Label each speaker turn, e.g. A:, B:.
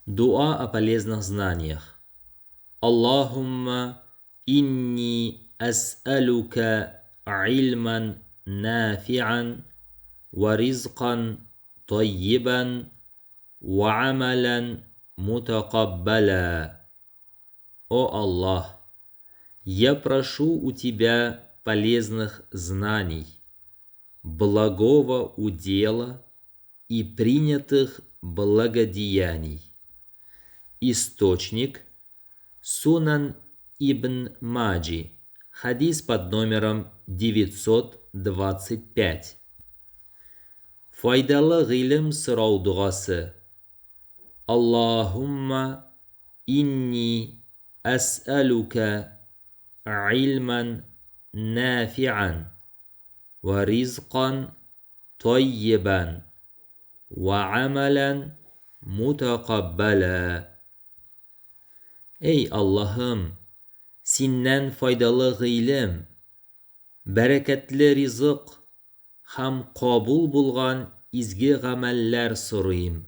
A: Дуа о полезных знаниях. Аллаһумма инни әсьәлүкә гыйльман нафиан вә ризкан таййибан вә гамәлән мутакаббәлә. О Аллаһ, я прошу у Тебя полезных знаний, благого удела и принятых благодеяний. Источник Сунан ибн Маджи, хадис под номером 925. Файдалы гыйлем сорау догасы. Аллаһумма инни әсьәлүкә гыйльман нафиан вә ризкан таййибан вә гамәлән мутакаббәлә. Эй Аллаһым, Синнән файдалы гыйлем, бәрәкәтле ризык һәм кабул булган изге гамәлләр сорыйм.